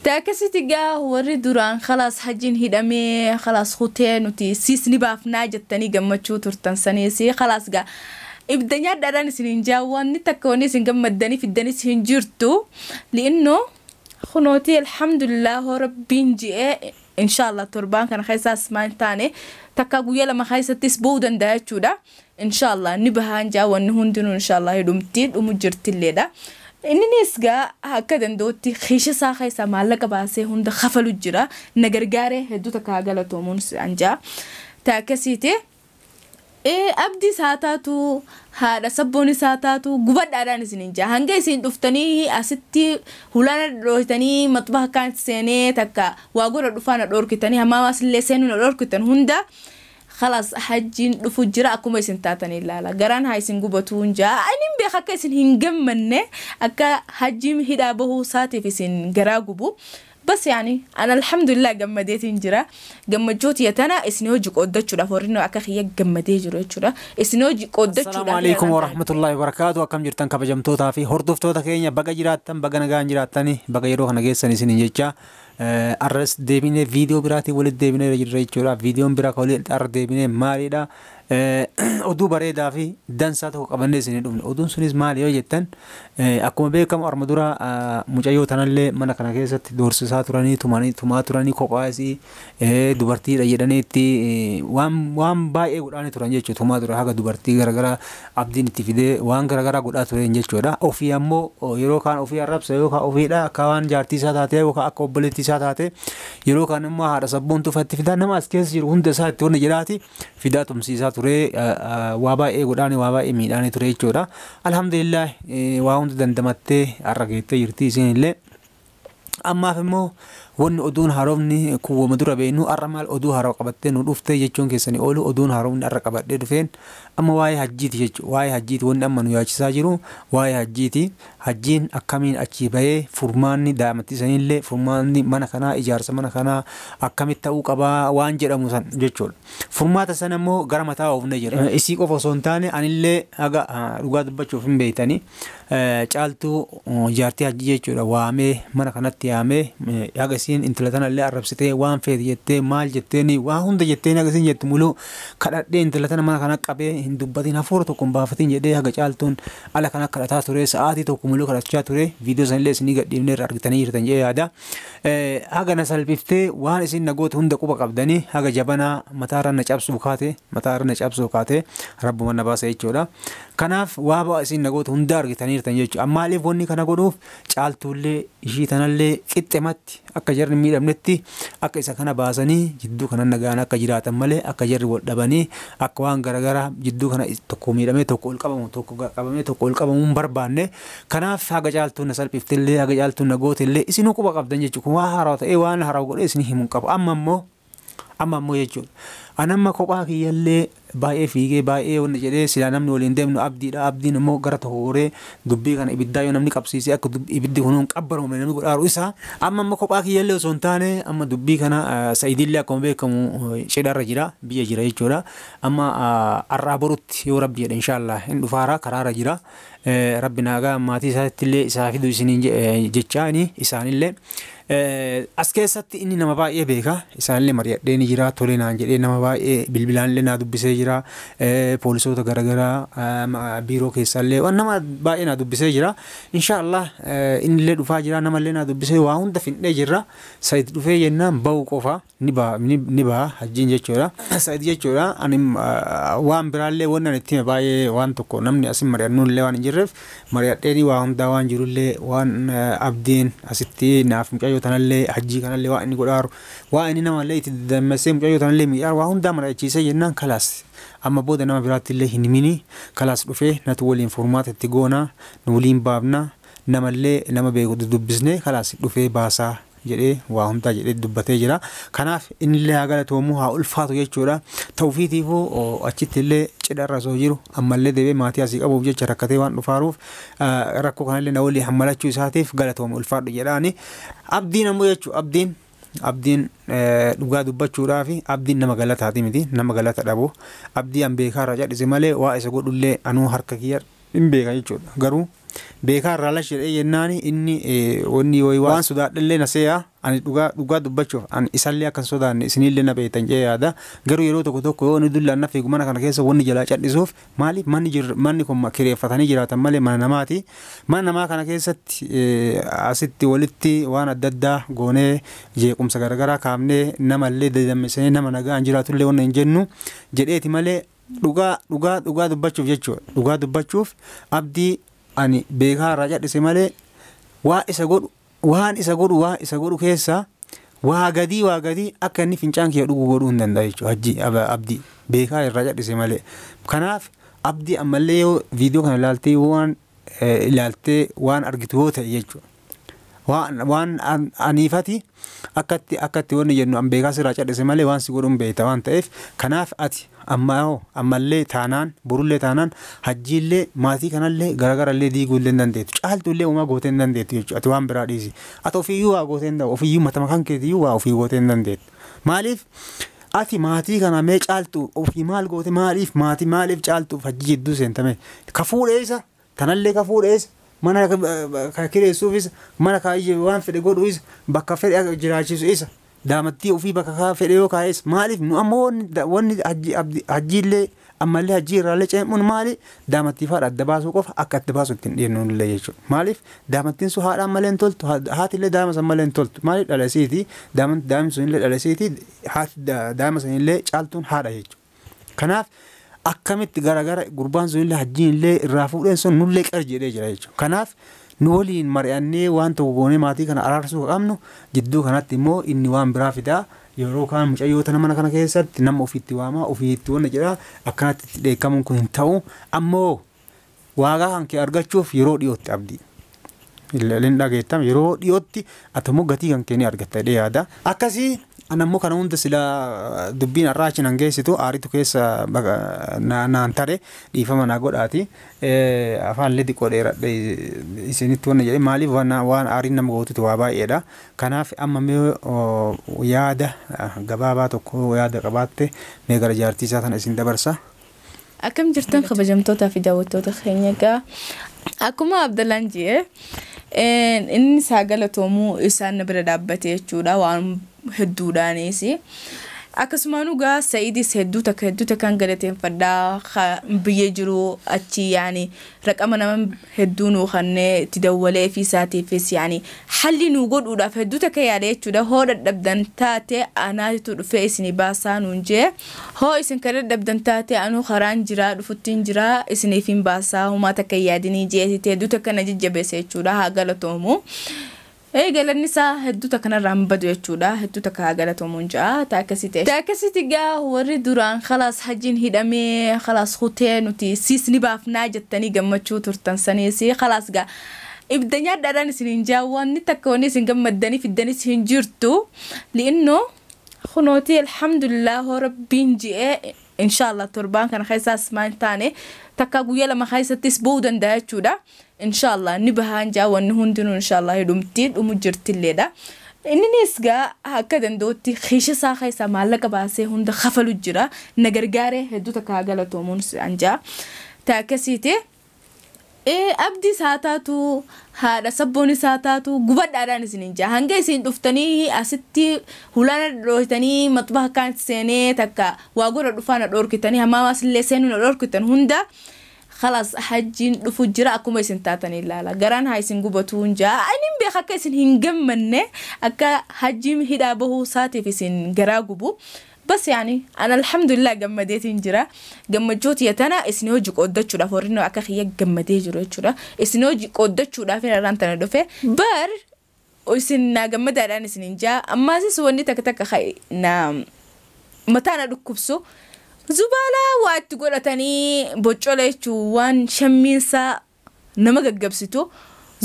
Akkasitti gaa warri duraan khalaas hajjiin hidhamee khalaas kutee nuti siis ni baafnaa jettanii gammachuu turtan saniis khalaas gaa ibda nyaadhaadhaan isin hin jaawwanni takka wanni isin gammaddanii fiddanis hin jirtu li'inno kunooti alhamdulillah hoo rabbiin ji'ee inshallah torbaan kana keessaas maan taane takka guyyaa 2 keessattis ba'uu danda'a jechuudha. Inshallah ni bahaan jaawwanni hundinuu inshallah hidhumti dhumu jirtilleedha. Inninis gaa akka danda'utti kiisha isaa keessaa maallaqa baasee hunda kafalu jira. Na gargaaree hedduu takka galatoomuun anjaa. Ta akkasiiti. Abdii isaa taatu haadha sabboon isaa taatu gubadhaadhaan isin hin jaa. Hanga isin dhuftanii asitti hulaana dhooytanii maxbaha kaan seenee takka waa godha dhufaa na dhoorkitanii hammaamaas illee seenuu na dhoorkitan hunda. Khalaas hajjiin dhufu jira akkuma isin taatanii ilaala. Garaan haa isin gubatu hin jaa. Ani hin beeka akka isin hin gammanne akka hajjiin hidhaa bahuu isaatiif isin garaa gubu. Bas yaani ana alhamdulillah gammadeetiin jira. Gammachuu tiyya tana isin hojii qooddachuudhaaf warri akka kiyya gammadee jiru jechuudha. Isin hojii qooddachuudhaaf. Assalaamu alaikum warahmatullahi wabarakatuh. Akkam jirtan kabajamtootaa fi hordoftoota keenya baga jiraattan baga nagaan jiraattani baga yeroo kana geessan isiniin jecha. Arras deebinee viidiyoo biraatiin walitti deebinee jirra jechuudha. Viidiyoon biraa kan walitti arra deebinee maalidha? Oduu bareedaa fi dansaa tokko qabannee isinii dhufne. Oduun sunis maali yoo jettan akkuma beekamu arma dura mucayyoo tanallee mana kana keessatti doorsisaa turanii tumaa turanii kophaa isii dubartiidha jedhanii itti waan baay'ee godhaanii turan jechuudha. Tumaa ture haga dubartii garaagaraa abdiin itti fidee waan garaagaraa godhaa tureen jechuudha. Ofii ammoo yeroo kaan ofii arrabsa yookaan ofiidha akka waan jaartii isaa taatee yookaan akka obboleettii isaa taate yeroo kaan immoo haadha sabboontuu fatti fidaa nama as keessa jiru hunda isaa itti wanni jedhaati fidaa tumsiisaa ture waa baay'ee godhaanii waa baay'ee miidhaanii ture jechuudha. Alhamdulillah waa hunda dandamattee har'a geettee jirti isin illee. Ammaaf immoo wanni oduun haaromni kuwwama dura beeknu har'a maal oduu haarawa qabattee nu dhufte jechuun keessanii oolu oduun haaromni har'a qabadhee dhufeen amma waa'ee hajjiiti jechuudha. Waa'ee hajjiiti wanni amma nu yaachisaa jiru waa'ee hajjiiti. Hajjiin akkamiin achii bahee furmaanni daa'imatti sanillee furmaanni mana kanaa ijaarsa mana kanaa akkamitti ta'uu qabaa waan jedhamu san jechuudha. Furmaata sana immoo gara mataa oofnee jira. Isii qofa osoo hin taane anillee haga dhugaa dubbachuuf hin beektanii caaltuu jaartii hajjii jechuudha waamee mana kanatti yaamee haga isiin intala tanallee arrabsitee waan feete jettee maal jetteeni waa hunda jetteen haga isiin jettu muluu kadhadhee intala tana mana kana qabee hin dubbatin hafuura tokko hin baafatin jedhee haga caaltuun ala kana kadhataa ture sa'aatii tokko muluu kadhachaa ture viidiyoo sanillee isinii gadhiifnee irra argitanii jirtan jedhee yaada. Haga na salphiftee waan isin na goote hunda quba qabdanii haga jabanaa mataarra na cabsuu kaate mataarra na cabsuu kaate rabbuma na baasa jechuudha. Kanaaf waa ba'a isin na goote hunda argitanii jirtan jechuudha. Maaliif wanni kana godhuuf caaltuullee ishii tanallee qixxematti akka jarri hin miidhamnetti akka isa kana baasanii jidduu kana nagaan akka jiraatan malee akka jarri wal dhabanii akka waan garaagaraa jidduu kana tokko miidhamee tokko ol qabamu tokko qabamee tokko ol qabamuu hin barbaanne. Kanaaf haga caaltuun na salphiftillee haga caaltuun na gootillee isinuu quba qabdan jechuudha. Kun waan haaraa ta'ee waan haaraa godhee isin himuu qabu. Amma ammoo jechuudha. Ani amma kophaa kiyyallee baay'ee fiigee baay'ee wanni jedhee silaa namni waliin deemnu abdiidha. Abdiin immoo gara tokko goree dubbii kana ibiddaa yoo namni qabsiisee akka ibiddi kun hin qabbaroomne namni godhaaru isa. Amma amma kophaa kiyyallee osoo hin taane amma dubbii kana Sa'idiillee akkuma beekamu cidharra jira biyya jira jechuudha. Amma har'aa borutti yoo rabbi jedhe inshaallah hin dhufaara karaarra jira. Rabbi naagaa maatii isaatti illee isaa fidu isiniin jechaani isaanillee. As keessatti inni nama baay'ee beeka. Isaanillee mari'adhee ni jira. Tole naan jedhee nama baay'ee bilbilaanillee naa dubbisee jira. Poolisoota garaagaraa biiroo keessallee waan nama baay'ee naa dubbisee jira. Inshaallah innillee dhufaa jira. Namallee naa dubbisee waa hunda findhee jirra. Sayid dhufee jennaan bahu qofa ni baha hajjiin jechuudha. Sayid jechuudha ani waan biraallee wanni ani itti hime baay'ee waan tokko namni asin mari'annuullee waan hin jirreef mari'adhee waa hundaa waan jirullee waan abdiin asitti naaf mucayyoo tanallee hajjii kanallee waan inni godhaaru waan inni namallee itti dammessee mucayyoo tanallee miidhaaru waa hundaa mari'achiisee jennaan kalaas amma booda nama biraatti illee hin himini kalaas dhufee natu waliin furmaata itti goonaa nu waliin baafna namallee nama beeku dubbisnee kalaas dhufee baasaa jedhee waa hundaa jedhee dubbatee jira. Kanaaf innillee haa galatoomu haa ulfaatu jechuudha. Ta'uufiitiifuu achitti illee cidharra osoo jiru ammallee deebi'ee maatii asii qabuuf jecha rakkatee waan dhufaaruuf rakkoo kanallee na walii hammalachuu isaatiif galatoomu ulfaadhu jedhaani. Abdiin ammoo jechuudha abdiin dhugaa dubbachuudhaaf abdiin nama galataati miti nama galata dhabu abdii an beekaarra cadhise malee waa isa godhullee anuu harka kiyya hin beeka jechuudha. Garuu beekaa irraa lash jedhee jennaani inni wanni waan sodaadhallee na seeyaa ani dhugaa dhugaa dubbachuuf ani isallee akka hin sodaanne isinillee na beektan jee yaada. Garuu yeroo tokko tokko yoo inni dullaan na fiigu mana kana keessa wanni jalaa cal'isuuf maaliif manni kun kireeffatanii jiraatan malee mana namaati. Mana namaa kana keessatti asitti walitti waan adda addaa goonee jeequmsa garaagaraa kaafnee namallee dadammeessinee nama nagaan jiraatullee wanna hin jennu jedheeti malee dhugaa dhugaa dhugaa dubbachuuf jechuudha. Dhugaa dubbachuuf Abdii ani beekaa irraa cal'ise malee waa isa godhu waan isa godhu waa isa godhu keessaa waa gadii akka inni fincaan kiyya dhugu godhuu hin danda'a jechuudha. Hajji Abdii beekaa irraa cal'ise malee. Kanaaf Abdii ammallee yoo viidiyoo kana ilaaltee waan ilaaltee waan argitu yoo ta'e jechuudha. Waan aniifati akkatti wanni jennu an beekaa sirraa cal'ise malee waan si godhu hin beekta waan ta'eef kanaaf ati ammallee taanaan borullee taanaan hajjiillee maatii kanallee garagarallee diiguullee hin dandeettu caaltuullee uumaa gootee hin dandeettu jechuudha. Ati waan biraa dhiisi. Ati ofiiyyuu waa gootee hin dandeettu ofiiyyuu matama kan keetiyyuu waa ofii gootee hin dandeettu. Maaliif ati maatii kana mee caaltu ofii maal goote maaliif maatii maaliif caaltuuf hajji jidduu seentame ka fuudhee isa tanallee ka fuudhee isa mana ka kireessuufis mana kaayyee waan fedhe godhu isa bakka fedhe jiraachisu isa daamattii ofii bakka kaa fedhe yoo kaa'es maaliif nu ammoo wanni hajjiillee ammallee hajjii irraallee ceemuun maali daamattii faadha adda baasuu qofa akka adda baasu ittiin dhiyennu illee jechuudha. Maaliif daamattiin sun haadhaan malee hin toltu haatillee daa'ima san malee hin toltu maaliif dhala isiiti daa'imni sun illee dhala isiiti haati daa'ima san illee caaltuun haadha jechuudha. Kanaaf akkamitti garagara gurbaan sun illee hajjiin illee irraa fuudheen sun nullee qar jedhee jira jechuudha. Kanaaf nu waliin mari'annee waan tokko goonee maatii kana araarsuu qabnu jidduu kanatti immoo inni waan biraa fidaa yeroo kaan mucayyoo tana mana kana keessatti nama ofiitti waamaa ofiitti wanna jedhaa akkanatti itti dheekkamuun kun hin ta'u ammoo waagaa kan kee argachuuf yeroo dhiyootti Abdii. Illeen dhageettam yeroo dhiyootti ati immoo gatii kan kee ni argatta jedhee yaada. Akkasii an ammoo kana hunda silaa dubbiin har'aa achi nan geessitu aaritu keessa naan tare dhiifama naa godhaati. Afaan illee xiqqoo dheeradhe isinitti wanna jedhee maaliif waan aariin nama gootutu waa baay'eedha. Kanaaf amma mee yaada gabaabaa tokko yaada qabaatte mee gara jaartii isaa tana isin dabarsa. Akkam jirtan kabajamtootaa fi daawwattoota keenya egaa akkuma Abdallaan jee inni isaa galatoomuu isaan na bira dhaabbate jechuudha waan hedduudhaanis. Akkasumaan dhugaa Sa'iidis hedduu takkaan galateeffadhaa biyya jiru achi yaani raqama nama hedduu nuu kannee itti dawwalee fi isaatiifis yaani halli nuu godhuudhaaf hedduu takka yaada jechuudha. Hoo dadhabdan taate anaatitu dhufee isinii baasaa nuun jee hoo isin kan dadhabdan taate anuu karaan jiraa dhufuttiin jiraa isiniif hin baasaa humaa takka yaadinii jeetite hedduu takka na jajjabeesse jechuudha haa galatoomu. Galanni isaa hedduu takka narraa hin badu jechuudha. Hedduu takka haa galatoomuun ja'a. Taakasii Taakasitti gaa warri duraan khalaas hajjiin hidhamee khalaas kutee nuti siis ni baafnaa jettanii gammachuu turtan saniis khalaas gaa ibda nyaadhaadhaan isin hin jaa wanni takka wanni isin gammaddanii fiddanis hin jirtu. Li'inno kunooti alhamdulillah hoo rabbiin ji'ee inshallah torbaan kana keessaas maal taane takka guyyaa lama keessattis bu'uu danda'a jechuudha. Inshallah ni bahaan jaa wanni hundinuu inshallah hidhumti dhumu jirtilleedha. Inninis gaa akka danda'utti kiisha isaa keessaa maallaqa baasee hunda kafalu jira. Na gargaaree hedduu takka haa galatoomuun an jaa. Taakasiiti. Abdii isaa taatu haadha sabboon isaa taatu gubadhaadhaan isin hin jaa. Hanga isin dhuftanii asitti hulaana dhooftanii maxbaha kaan seenee takka waa godha dhufaa na dhoorkitanii hamaamaas illee seenuu na dhoorkitan hunda خلاص hajjiin dhufu jira akkuma isin taatanii ilaala. Garaan haa isin gubatu hin jaa. Ani hin beeka akka isin hin gammanne akka hajjiin hidhaa bahuu isaatiif isin garaa gubu. Bas yaani ana alhamdulillah gammadeetiin jira. Gammachooti tana isin hojii qooddachuudhaaf warri akka kiyya gammadee jiru jechuudha. Isin hojii qooddachuudhaaf irraan tana dhufe. Bar isin naa gammadaadhaan isin hin jaa. Ammaasis wanni takka takka na mataa na dhukkubsu. Zubaalaa waa itti godhatanii boccola jechuun waan shammiinsaa nama gaggabsitu.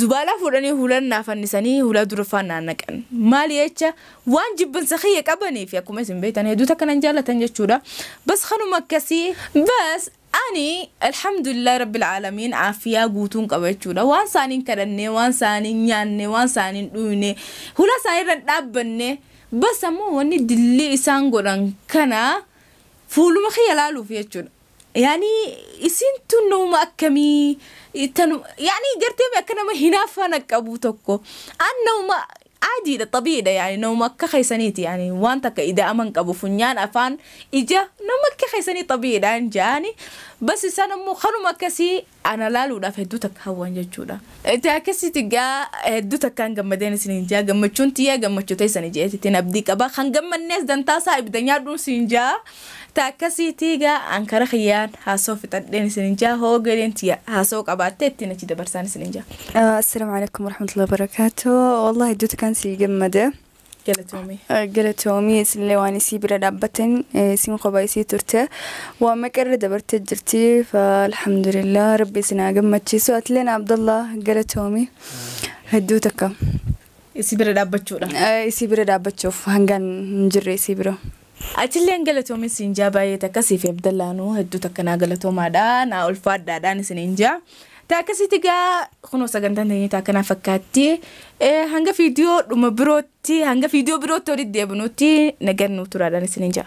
Zubaalaa fuudhanii hulan naa fannisanii hulaa dura faan naa naqan. Maali jecha waan jibbansa kiyya qabaniif akkuma isin beektan hedduu takka nan jaallatan jechuudha. Bas kanuma akkasii bas ani alhamdulillah rabbil aalamiin aafiyaa guutuun qaba jechuudha. Waan isaaniin kadhannee waan isaaniin nyaanne waan isaaniin dhuyne hulaa isaanii irra dhaabbanne bas ammoo wanni dillii isaan godhan kana fuuluma kiyya laaluuf jechuudha. Yaani isin tun nama akkamii yaani gartee akka nama hinaaffaa qabu tokko an nama caadiidha, xabiidha, yaani nama akka keessaniiti, yaani waan takka ida'aman qabu, funyaan, afaan, ija, nama akka keessanii xabiidhaan jaani. Bas isaan ammoo kanuma akkasii ana laaluudhaaf hedduu takka hawwan jechuudha. Itti akkasitti gaa hedduu takkaan gammadeen isiniin jaa, gammachuun tiyya gammachuu teessanii jeetittiin abdii qaba, kan gammannees dantaasaa ibidda nyaadhuun siin jaa. Ta akkasiitii gaa ankara kiyyaan haasoo fixadheen isiniin jaa, hoo galeen tiyya haasoo qabaattee ittiin achi dabarsaan isiniin jaa. السلام عليكم ورحمة الله وبركاته. والله hedduu takkaan si gammade. Galatoomii. Galatoomii isinillee waan isii bira dhaabbateen, isin kophaa isii turte waan maqarra dabartee jirti. Alhamdulillah, rabbi isin haa gammachiisu. Atileen Abdallah, galatoomii hedduu takka. Isii bira dhaabbachuudha. Isii bira dhaabbachuuf hangaan hin jirre isii bira. Achilleen galatoomin siin jaa, baay'ee takka siif Abdallaanuu hedduu takka naa galatoomaadha, naa ulfaadhaadhaan isiniin jaa. Ta akkasitti gaa kunoo sagantaan teenya akkanaa fakkaatti. Hanga viidiyoo dhuma birootti, hanga viidiyoo birootti walitti deebinutti nagaan nuu turaadhaan isiniin jaa.